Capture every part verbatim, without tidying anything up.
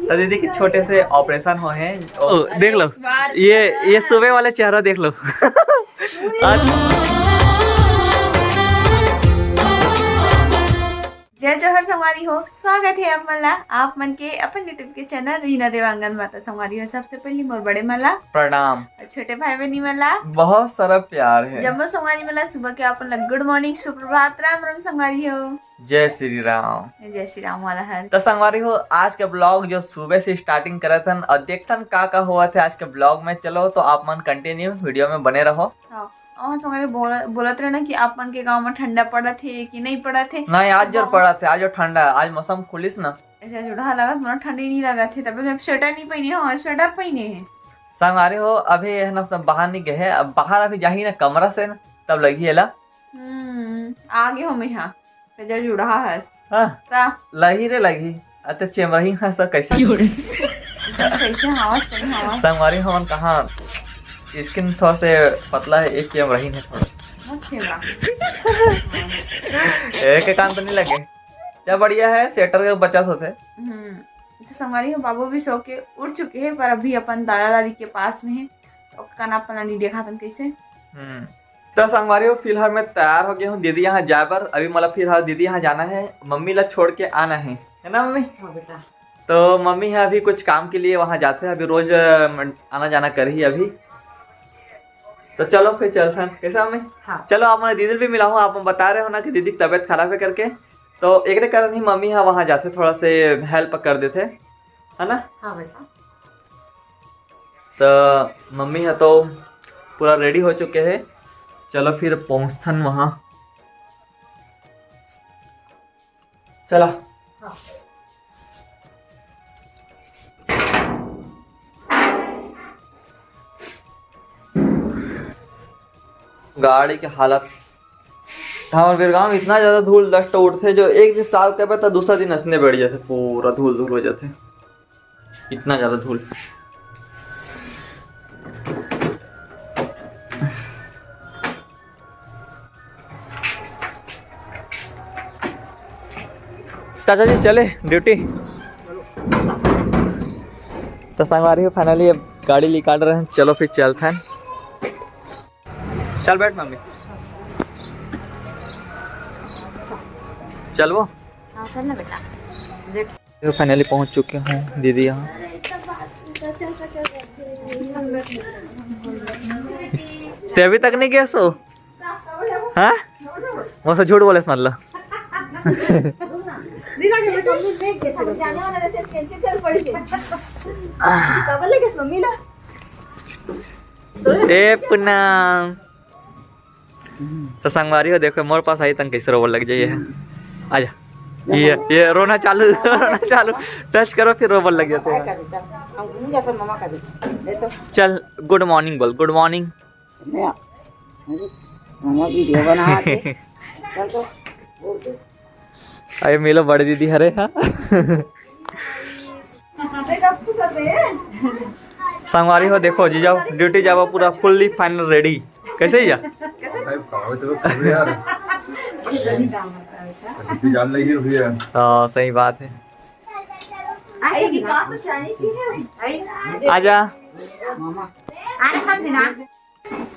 तो दीदी के छोटे से ऑपरेशन हो है। ओ, देख लो, इस बार ये, ये सुबह वाले चेहरा देख लो। आज जय जोहार संगवारी हो, स्वागत है आप मन ला, आप मन के अपन YouTube के चैनल रीना देवांगन माता। संगवारी हो, सबसे पहली मोर बड़े मन ला प्रणाम। और छोटे भाई बहनी मन ला बहुत सारा प्यार है। जम्मो संगवारी मन ला सुबह के अपन ला गुड मॉर्निंग, सुप्रभात, राम राम संगवारी हो। जय श्री राम। जय श्री राम वाला हर। तो संगवारी हो, आज के ब्लॉग जो सुबह से स्टार्टिंग करत हन और देखथन का का हुआ थे आज के ब्लॉग में। चलो तो आप मन कंटिन्यू वीडियो में बने रहो। हाँ, और संगवारी बोल-, बोलत रहे ना कि आप मन के गांव में ठंडा पड़त है कि नहीं पड़त है। नहीं, आज जोर पड़त है, आज जो ठंडा है, आज मौसम खुलिस ना। ऐसे जुड़हा लगत, मोला ठंडी नहीं लगत है, तब मैं स्वेटर नहीं पहनी हूँ, स्वेटर पहने हैं। संगवारी हो, अभी है ना, तो बाहर नहीं गए हैं, अब बाहर अभी जाही ना कमरा से ना, तब लगी एला। हम्म, आगे हो मैं हाँ, ते जा जुड़हा हस। हाँ। ता। लही रे लही। अते चेमरही हस कैसे? क्यों रे? कैसे हवस, सही हवस। संगवारी हमन कहाँ, स्किन थोड़ा से पतला है, एक चेमरही है थोड़ा। बहुत चेमरा। एक कान तो नहीं लगे। क्या बढ़िया है, स्वेटर के बचत होते। हम्म। तो संगवारी हो, बाबू भी सो के उठ चुके हैं, पर अभी अपन दादा दादी के पास में है, तो कना अपना नहीं देखा तन कैसे। हम्म। तो संगवारी हो, फिलहाल मैं तैयार हो गया हूँ दीदी यहाँ जाए बर। अभी मतलब फिलहाल दीदी यहाँ जाना है, मम्मी ला छोड़ के आना है, है ना मम्मी? हाँ बेटा। तो मम्मी है अभी कुछ काम के लिए वहाँ जाते हैं, अभी रोज अ, आना जाना कर ही अभी। तो चलो फिर चलते हैं, कैसा मम्मी? हाँ। चलो आप मैं दीदी भी मिला हूँ, आप बता रहे हो ना कि दीदी की तबीयत खराब है करके, तो एक कारण ही मम्मी है वहाँ जाते, थोड़ा से हेल्प कर देते, है ना? हाँ बेटा। तो मम्मी है तो पूरा रेडी हो चुके हैं। चलो फिर पहुँचथन वहाँ। चला। हाँ। गाड़ी के हालत, हमर बेलगांव में इतना ज्यादा धूल डस्ट उठथे, जो एक दिन साफ करबे तो दूसरा दिन असने बैठ जाथे, पूरा धूल धूल हो जाथे। इतना ज्यादा धूल। चाचा जी चले ड्यूटी। तो संगवारी हो, finally अब गाड़ी निकाल रहे हैं। चलो फिर चलते हैं। चल बैठ मम्मी। चलबो। हाँ, चल ना बेटा। देख। तो finally पहुंच चुके हूँ दीदी यहाँ। ते अभी तक नहीं गए सो? हाँ? मोर से झूठ बोले मतलब। ए पूनम। तो संगवारी हो, देखो मोर पास आई तंग कैसे रोवल लग जाइए। आजा। ये, ये रोना चालू, रोना चालू। टच करो फिर रोवल लग जाते हैं। चल गुड मॉर्निंग बोल, गुड मॉर्निंग। मामा वीडियो बना के। चल तो। अरे मिलो बड़े दीदी हरे हा। संगवारी हो देखो जीजा ड्यूटी जाबो पूरा fully final ready। कैसे जीजा? भाई, पावे तो करो यार। जान लगी हुई है। हाँ सही बात है। आजा। मामा। आने समझ ना।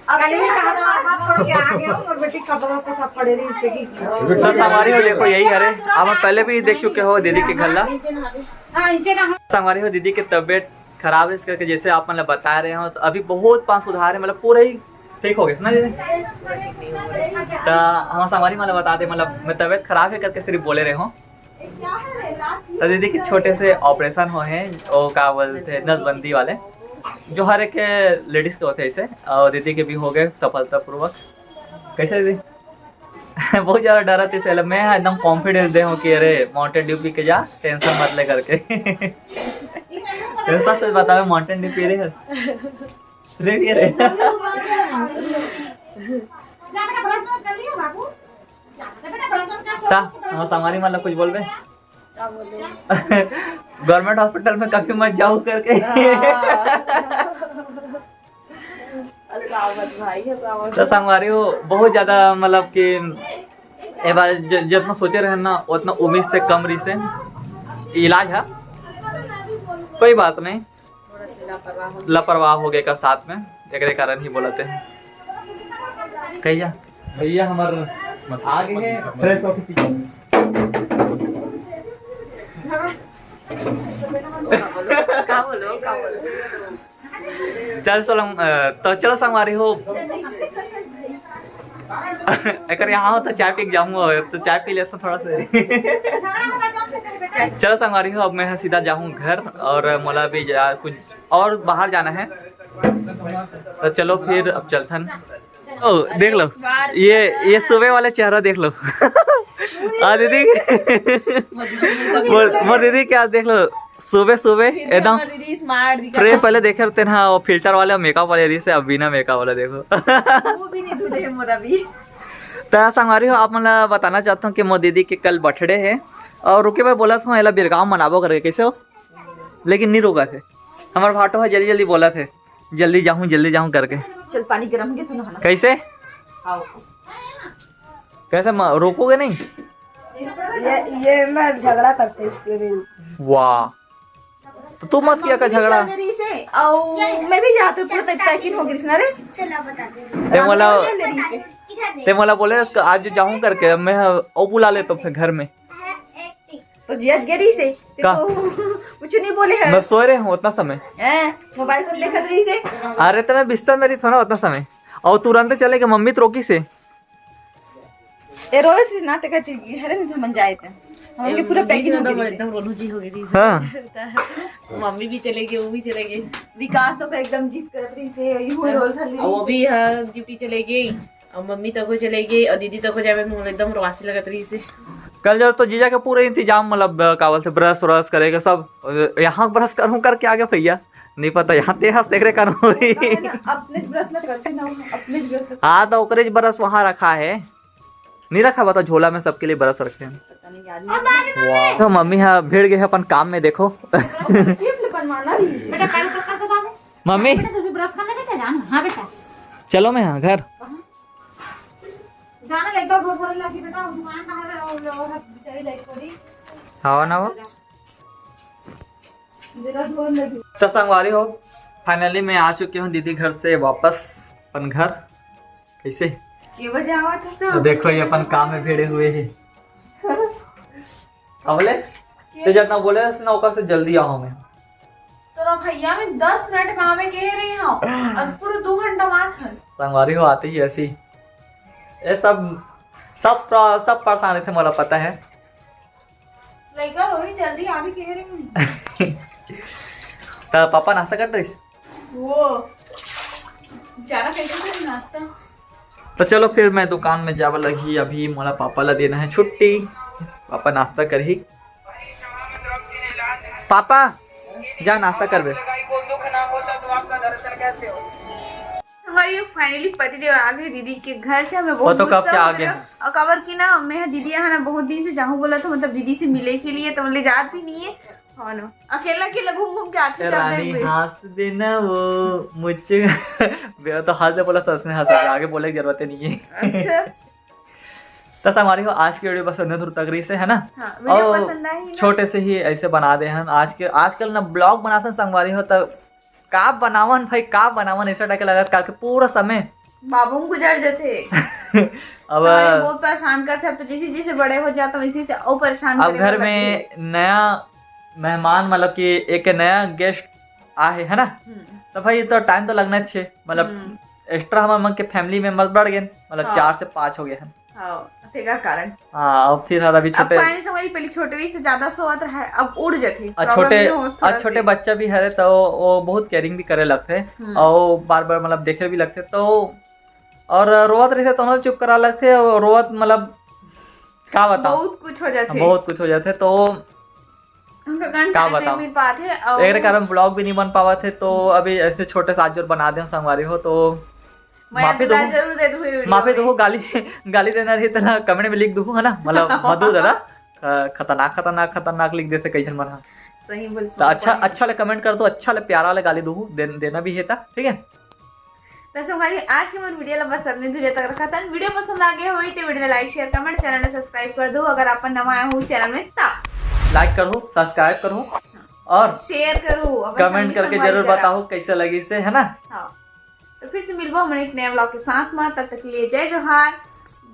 अब कल ही कहा था, हाथ छोड़ के आ गया हूँ और बेटी कपड़ा तो सब पड़े रही इससे की। तो संगवारी हो देखो यही हरे, आप पहले भी देख चुके हो दीदी के घर ला। हाँ, नीचे ना। संगवारी हो दीदी के तबीयत खराब है, इस करके जैसे आप मतलब बता रहे हो, तो अभी बहुत पास सुधार है, मतलब पूरा ही ठीक हो गया ना दीदी? तो हम संगवारी मतलब बता दे, मतलब मैं तबीयत खराब है करके सिर्फ बोले रहे हो। तो दीदी के छोटे से ऑपरेशन हो है, वो का बोलते हैं नसबंदी वाले, जो हर एक लेडीज के होते हैं इसे। और दीदी के भी हो गए सफलतापूर्वक। कैसे दीदी? बहुत ज्यादा डरा थी सेल, मैं एकदम कॉन्फिडेंस दे हूँ कि अरे माउंटेन ड्यू पी के जा, टेंशन मत ले करके। टेंशन से बतावे माउंटेन ड्यू पी रहे हैं। रेडी है रे। ता, हम संगवारी मतलब कुछ बोलबे? गवर्नमेंट हॉस्पिटल में कभी मत जाओ करके। तो संगवारी हो बहुत ज्यादा मतलब कि ए बार ज-, जितना सोचे रहे ना उतना उम्मीद से कम रही से इलाज है। कोई बात नहीं, लापरवाह हो गए का साथ में, एकरे कारण ही बोलते हैं। कहिया भैया हमार आगे है फ्रेश होके पीछे। का बोलो, का बोलो? चल चलो, अ, तो चलो संगवारी हो। अगर यहाँ हो तो चाय पी के जाऊंगा, तो चाय पी लेता थोड़ा सा। चलो संगवारी हो, अब मैं सीधा जाऊँ घर और मोला भी जा, कुछ और बाहर जाना है। तो चलो फिर अब चलथन। ओ, देख लो, ये ये सुबह वाले चेहरा देख लो। आ दीदी, मोर मोर दीदी क्या देख लो, सुबह सुबह एकदम फ्रेश। पहले देखे रहते ना वो फिल्टर वाले, मेकअप वाले रही से, अब बिना मेकअप वाला देखो। वो भी नहीं धुले है मोर अभी। तो संगवारी हो, आप मन ला बताना चाहता हूँ कि मोर दीदी के कल बर्थडे है और रुके मैं बोला था एला बिरगांव मनाबो करके, कैसे हो? लेकिन नहीं रुका थे, हमारे भाटो है जल्दी जल्दी बोला थे, जल्दी जाऊँ जल्दी जाऊँ करके। चल पानी गर्म हो गया, तू नहाना। कैसे? आओ। कैसे म-, रोकोगे नहीं? ये ये ना झगड़ा करते इसके लिए। वाह, तो तू मत किया का झगड़ा। चल रही से, आओ, मैं भी जाती हूँ, पूरा पैकिंग हो गई ना रे। चला बता दे। ते मोला, ले रही से। ते मोला बोले इसका आज जाऊँ करके, मैं ओ बुला ले तो फिर घर में। तो जियत गे रही से, ते का? तो कुछ नहीं बोले है। मैं सोए रहे हूँ उतना समय। हैं, मोबाइल कौन देखत रही से? अरे तो मैं बिस्तर में रही था ना उतना समय, और तुरंत चले गए, मम्मी तो रोकी से। ए रोज ना ते कहती घर में मन जाए थे। हम ए, के पूरा वो पैकिंग हो गई एकदम रोलू जी हो गई थी। हाँ। मम्मी भी चले गए, वो भी चले गए। विकास तो एकदम जिद करत रही से, यू रोल था वो भी, हाँ, ड्यूटी चले गई। और मम्मी तको चले गई और दीदी तको जावे में एकदम रोवासी लगत रही से। कल जब तो जीजा के पूरा इंतजाम, मतलब, अ, का बोलते, ब्रश व्रश करेगा सब। अ, यहाँ ब्रश करूँ करके आगे भैया, नहीं पता यहाँ ते हंस देख रहे कानून होई। अपने ब्रश में करते ना, अपने ब्रश में। हाँ, तो ओकरे ब्रश वहाँ रखा है, नहीं रखा, बता, झोला में सबके लिए ब्रश रखे हैं। पता नहीं, याद नहीं। वाह। तो मम्मी हाँ भिड़ गए अपन काम में, देखो। चिप बनवाना भी। बेटा, पैर ऊपर कर दो बाबू। मम्मी। बेटा, तू भी ब्रश कर ले बेटा, जान। हाँ बेटा। चलो मैं हाँ घर। जाना लइका बहुत भरे लागी बेटा, वो दुकान बाहर है, वो, वो है, बेचारी लाइट को दी। हाँ ना वो। जरा धो लगी। तो संगवारी हो, फाइनली मैं आ चुके हूँ दीदी घर से वापस अपन घर। कैसे? ये बजे आवा था तो तो देखो, ये अपन काम में भिड़े हुए हैं। अबले? ते जितना बोले ना, ओकर से जल्दी आओ मैं। तो ना भैया, मैं दस मिनट में आवे कह रही हूँ, और पूरा दो घंटा बाद है। संगवारी हो, आते ही ऐसी, ये सब, सब प्र-, सब परेशान थे, मोला पता है। लइका रोही, जल्दी आवे कह रही हूँ। तो पापा नाश्ता करते इस? वो बेचारा कैसे करे नाश्ता? तो चलो फिर मैं दुकान में जावा लगी, अभी मोला पापा ला देना है छुट्टी, पापा नाश्ता करही। पापा, जा नाश्ता करबे। भाई, फाइनली पति देव आ गए दीदी के घर से। हमें वो बहुत तो कब गुस्सा के हो आ गया। गया। और कबर की ना, मैं दीदी यहाँ ना बहुत दिन से जाऊँ बोला था, मतलब दीदी से मिले के लिए, तो ले जात भी नहीं है। हाँ ना, अकेला अकेला घूम घूम के आती ए, जब रानी देख हंस देना वो मुझे। बेवा तो हंस दे बोला था उसने, हंस दे, आगे बोले की जरूरत ही नहीं है। अच्छा। तो संगवारी हो, आज की वीडियो बस इतना दूर तक रही से, है ना? हाँ, वीडियो और पसंद आई ना? छोटे से ही ऐसे बना दे हम आज के, आजकल ना ब्लॉग बनाते हैं संगवारी हो, तो का बनावन भाई, का बनावन, ऐसा टाइप के लगत काल के पूरा समय बाबू में गुजर जथे। अब हमें बहुत परेशान करते। अब तो जैसे जैसे बड़े हो जाते वैसे वैसे और परेशान अब करे घर में लगे। नया मेहमान, मतलब कि एक नया गेस्ट आए है ना, हम्म। तो भाई तो टाइम तो लगना चाहिए, मतलब हम्म। एक्स्ट्रा हमारे मन के फैमिली मेंबर्स बढ़ गए, मतलब हाँ। चार से पाँच हो गए हैं। हाँ, तेकर कारण। हाँ, और फिर हर अभी अब छोटे पानी से हमारी पहले छोटे भी से ज्यादा सोवत रहा है, अब उड़ जाते। और प्रॉब्लम छोटे, ये हो थोड़ा और छोटे सी। बच्चा भी हरे तो वो बहुत केयरिंग भी करे लगते हम्म। और बार बार मतलब देखे भी लगते तो, और रोवत रहते तो हम लोग चुप करा लगते और रोवत मतलब का बताओ, बहुत कुछ हो जाते। बहुत कुछ हो जाते तो उनका का time नहीं बताओ? मिल पाते और एकरे कारण ब्लॉग भी नहीं बन पावत है, तो अभी ऐसे छोटे से आज जोर बना दे संगवारी हो तो मैं माफी दुलार दो, जरूर दे दूँ वीडियो माफी में। दो, गाली, गाली देना रही तो ना कमेंट में लिख दू, है ना, मतलब मधु दादा, अ, खतरनाक, खतरनाक, खतरनाक लिख देते कई झन मन ह। सही बोल, तो अच्छा, अच्छा ले कमेंट कर दो, अच्छा ले प्यारा ले गाली दू, दे, देना भी है ता, ठीक है। तो संगवारी, आज के मोर वीडियो ला बस इतने दूर तक रखा था। वीडियो पसंद आ गया होई तो वीडियो ला लाइक, शेयर, कमेंट, चैनल ला सब्सक्राइब कर दो। अगर आप नवा आए हो चैनल में ता लाइक करो, सब्सक्राइब करो। और शेयर करो, अपन कमेंट संगी करके संगवारी जरूर करा। बताओ कैसे लगिस हे, है ना? हाँ, तो फिर से मिलबो हमन एक नए व्लॉग के साथ में। तब तक के लिए जय जोहार,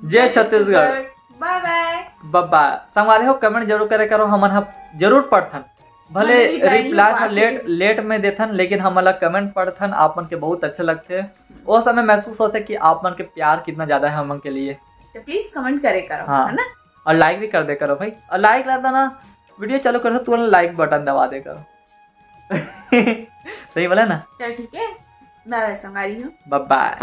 जय छत्तीसगढ़। बाय बाय। बब्बा संगवारी हो, कमेंट जरूर करे करो, हमन ह जरूर पढ़थन, भले भले reply नहीं रिप्लाई हो ह पाथे। लेट लेट में देथन, लेकिन हमन ला कमेंट पढ़थन, आप मन के बहुत अच्छा लगथे। वो समय महसूस होथे कि आप मन के प्यार कितना ज्यादा है हमन के लिए। तो प्लीज कमेंट करे करो, हाँ। है ना? और लाइक भी कर दे करो भाई, और लाइक रहता ना, वीडियो चालू करते तुरंत लाइक बटन दबा दे करो। सही बोला ना? चल ठीक है, बाय बाय संगवारी हो। बाय बाय।